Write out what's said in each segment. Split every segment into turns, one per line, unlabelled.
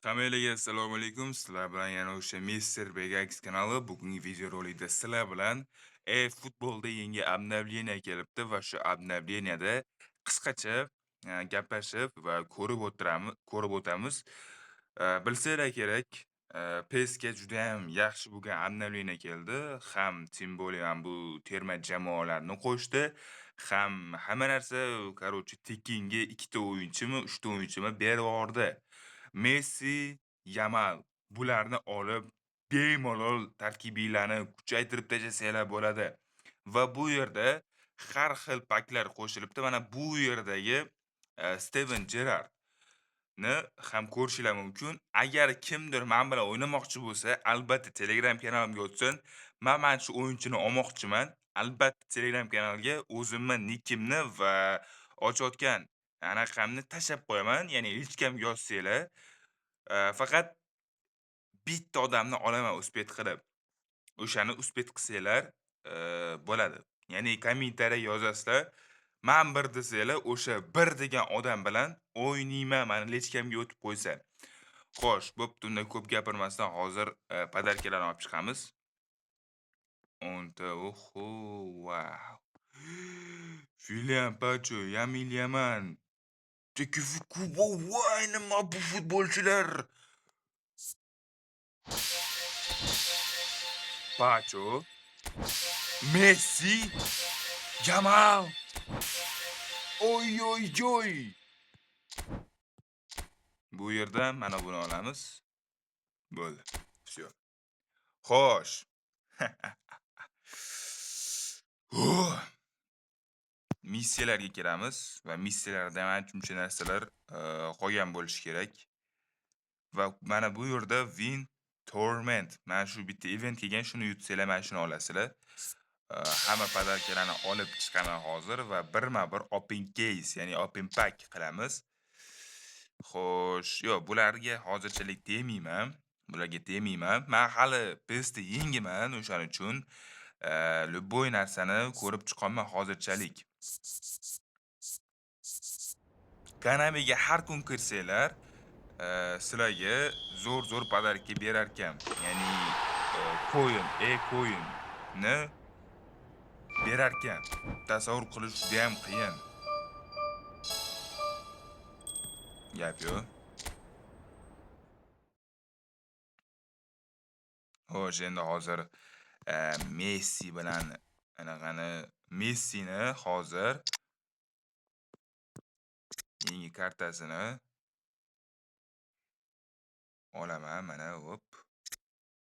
Hammalarga assalomu alaykum. Sizlar bilan yana o'sha Mister Begax kanali. Bugungi videorolikda sizlar bilan e-futbolda yangi обновление kelibdi va shu обновлениеda qisqacha gaplashib va ko'rib o'tiramiz, ko'rib o'tamiz. Bilsanglar kerak, PESga juda ham yaxshi bo'lgan обновление keldi. Ham тем более ham bu terma jamoalarni qo'shdi, ham hamma narsa, короче, tekinga ikkita o'yinchimi, uchta o'yinchimi berib yubordi. Messi, Yamal bularni olib bemalol tarkibiylarni kuchaytirib tashlasanglar bo'ladi. Va bu yerda har xil paklar qo'shilibdi. Mana bu yerdagi Steven Gerrardni ham ko'rishinglar mumkin. Agar kimdir men bilan o'ynamoqchi bo'lsa, albatta Telegram kanalimga o'tsin. Men mana shu o'yinchini olmoqchiman. Albatta Telegram kanalga o'zimni nikimni va ochayotgan anaqamni tashlab qo'yaman. Ya'ni личка mga yozsanglar, faqat bitta odamni olaman успеть qilib. O'shani успеть qilsanglar, bo'ladi. Ya'ni kommentariya yozasizlar. Man bir desanglar, o'sha bir degan odam bilan o'ynayman, mani личка mga o'tib qo'ysa. Xo'sh, bo'pti, unda ko'p gapirmasdan hozir подарка larni olib chiqamiz. 10 ta, oho, vau. Filian Pacho, Yamil Yaman. Kubo, voy, nima bu futbolchilar? Pacho, Messi, Yamal. Oy oy oy. Bu yerdan mana buni olamiz. Bo'ldi. Всё. Xo'sh. Uh. Missiyalarga kiramiz va missiyalarda ham ancha-muncha narsalar qolgan bo'lishi kerak. Va mana bu yerda Win Tournament, mana shu bitta event kelgan, shuni yutsanglar mana shuni olasizlar. Hamma подарка larni olib chiqaman hozir va birma-bir open case, ya'ni open pack qilamiz. Xo'sh, yo'q, bularga hozirchalik tegmayman. Bularga tegmayman. Men hali PESda yangiman, o'shaning uchun любой narsani ko'rib chiqolman hozirchalik. Konamiga har kun kirsanglar, sizlarga zo'r-zo'r подарка berarkan. Ya'ni coin, e-coinni berarkan. Tasavvur qilish juda ham qiyin. Gap yo'q. Xo'sh, endi hozir Messi bilan anaqani Messini hozir yangi kartasini olaman. Mana, hop.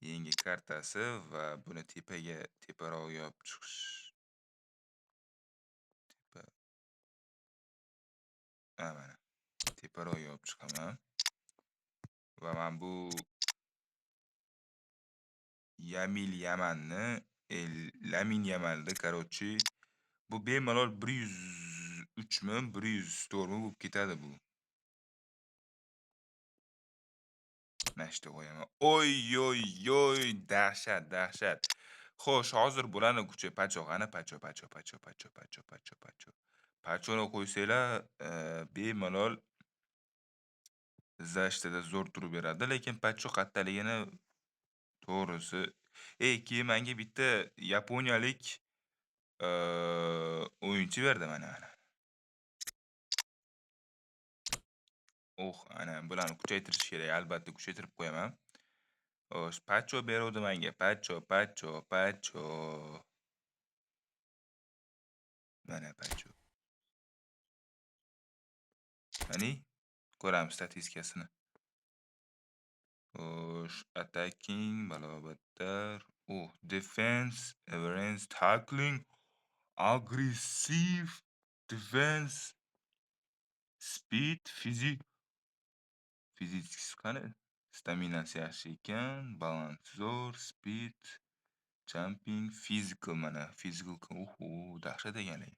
Yangi kartasi va buni tepaga, teparog'iga olib chiqish. Tepa. Ha, mana. Teparog'iga olib chiqaman. Va men bu Yamil Yamanni, Lamin Yamalni, короче, bu bemalol 103 mi, 104 mi bo'lib ketadi bu. Mana shu yerda qo'yaman. Oy oy oy, dahshat, dahshat. Xo'sh, hozir bularni kuchi Pacho qani, Pacho, Pacho, Pacho, Pacho, Pacho, Pacho, Pacho. Pachoni qo'ysanglar, bemalol защита da zo'r turib beradi, lekin Pacho qattaligini to'g'risi. Keyin menga bitta yaponiyalik o'yinchi berdi mana mana. Oh, ana bularni kuchaytirish kerak, albatta kuchaytirib qo'yaman. Xo'sh, Pacho beruvdi menga. Pacho, Pacho, Pacho. Mana Pacho. Qani, ko'ramiz statistikasini. Xo'sh, attacking, balobattar. Oh, defense, average, tackling, aggressive, defense, speed, fizik. Fizikasi qani? Staminasi yaxshi ekan, balans zo'r, speed, jumping, physical mana, physical, oho, dahshat ekan lekin.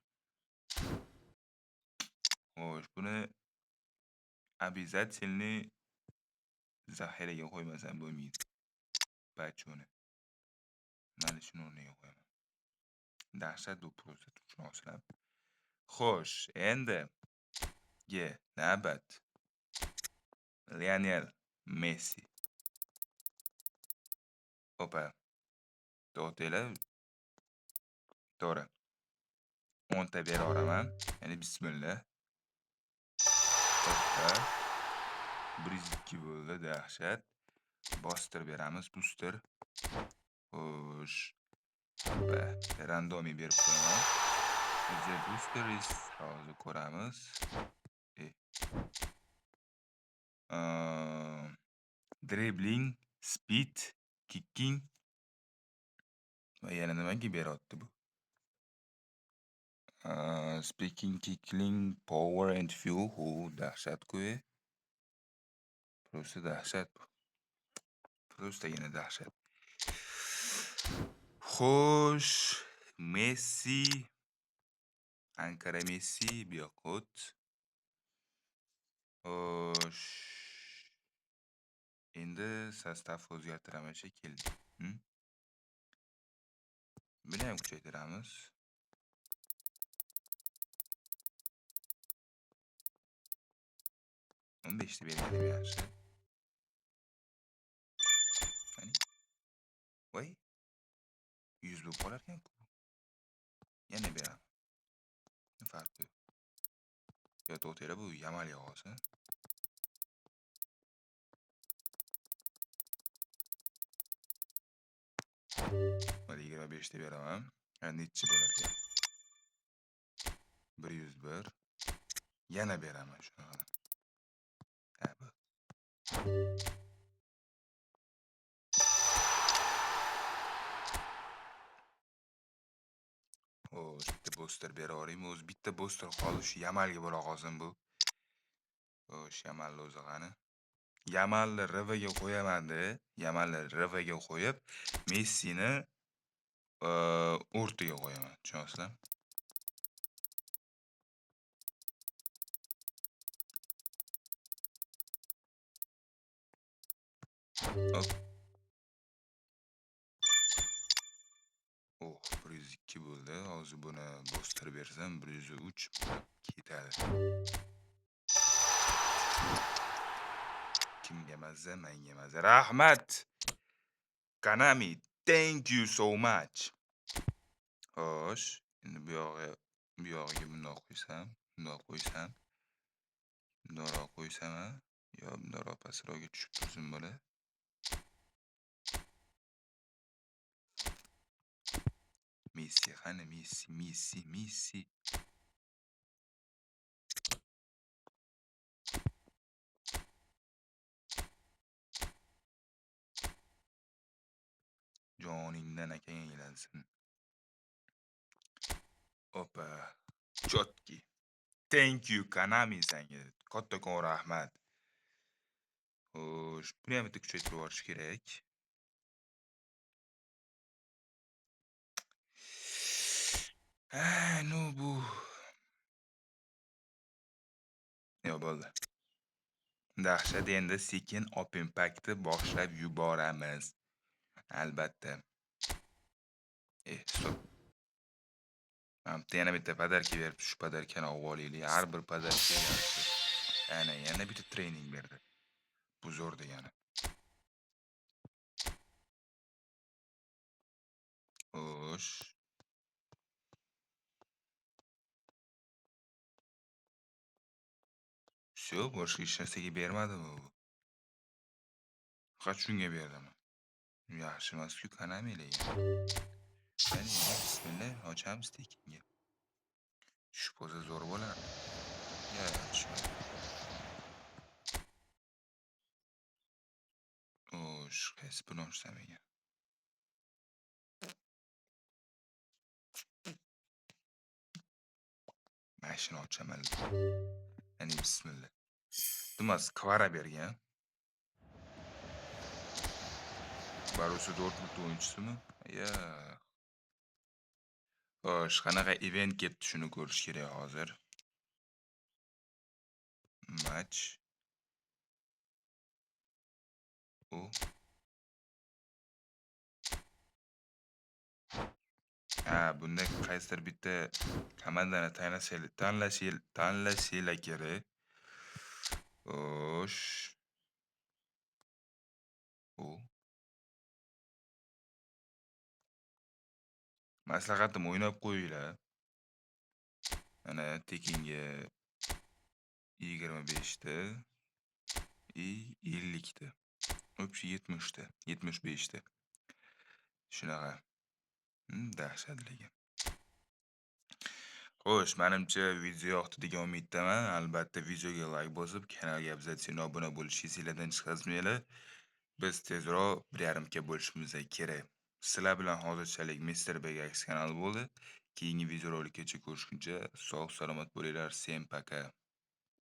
Xo'sh, buni обязательно zaxiraga qo'ymasam bo'lmaydi. Pachoni. Mana shuni o'rniga qo'yaman. Dahshat bu просто tushunasizlar. Xo'sh, endi navbat Lionel Messi. Opa. To'xtanglar. To'g'ri. 10 ta bera olaman. Ya'ni bismillah. Opa. 102 bo'ldi, dahshat. Bostir beramiz, booster. Xo'sh. Opa, randomiy berib qo'yaman. The booster is hozir ko'ramiz. Dribbling, speed, kicking va yana nimaga beryapti bu? Speaking, kicking, power and fuel. Hu, dahshat-ku. Просто dahshat bu. Prostagina dahshat. Xo'sh, Messi, Ankara Messi bu yoqqa o't. Xo'sh. Endi sostav o'zgartiraman shekilli. Buni ham kuchaytiramiz. O'n beshta berganim yaxshi. Qani? Voy. 100 bo'lib qolar ekan-ku. Yana beraman. Farqi yo'q. Yo, to'xtanglar, bu Yamalga qolsin. Mana 25 ta beraman. Ha, nechi bo'lar ekan? 101. Yana beraman shunaqa. Ha, bu. Xo'sh, bitta booster bera olaymi? O'zi bitta booster qoldi, shu Yamalga bo'la qolsin bu. Xo'sh, Yamalni o'zi qani? Yamalni RVga qo'yaman-da. Yamalni RVga qo'yib, Messini o'rtaga qo'yaman. Tushunasizlar? Hop. Oh, 102 bo'ldi. Hozir buni bostirib bersam 103 bo'lib ketadi. Kimga mazza, menga mazza. Rahmat. Konami, thank you so much. Xo'sh, endi bu yog'iga bundoq qo'ysam, bundoq qo'ysam, bundoqroq qo'ysam, ha? Yo, bundoqroq pastroqga tushib tursin bola. Messi, qani Messi, Messi, Messi. Joningdan akang aylansin. Opa, chotki. Thank you Konami senga. Kattakon rahmat. Xo'sh, buni ham bitta kuchaytirib yuborish kerak. Ha, ну bu. Yo'q, bo'ldi. Dahshat, endi sekin Open Pack'ni boshlab yuboramiz. Albatta. Stop. Mana bitta yana bitta podarka beribdi. Shu podarkani olib olaylik. Har bir podarka yaxshi. Ana, yana bitta trening berdi. Bu zo'r degani. Xo'sh. Всё, boshqa hech narsaga bermadimi bu? Faqat shunga berdimi? Yaxshi emas-ku Konami lekin. Qani, endi bismillah, ochamiz tekinga. Tushib qolsa zo'r bo'lardi. Ya, tushmadi. Xo'sh, qaysi birini ochsam ekan? Mana shuni ochaman. Qani, bismillah. Iltimos, Kvara bergan. Borussia Dortmund o'yinchisimi? Ya. Xo'sh, qanaqa event kelibdi shuni ko'rish kerak hozir. Match. U. Ha, bunda qaysidir bitta komandani tanlashinglar kerak. Xo'sh. U maslahatim, o'ynab qo'yinglar. Mana tekinga 25 ta и 50 ta. Общий 70 ta, 75 ta. Shunaqa. Dahshat lekin. Xo'sh, menimcha video yoqdi degan umiddaman. Albatta videoga like bosib, kanalga обязательно obuna bo'lish esinglardan chiqazmanglar. Biz tezroq 1,5 K bo'lishimiz kerak. Sizlar bilan hozirchalik Mr. Begax kanali bo'ldi. Keyingi videorolikgacha ko'rishguncha sog' salomat bo'linglar. Всем пока.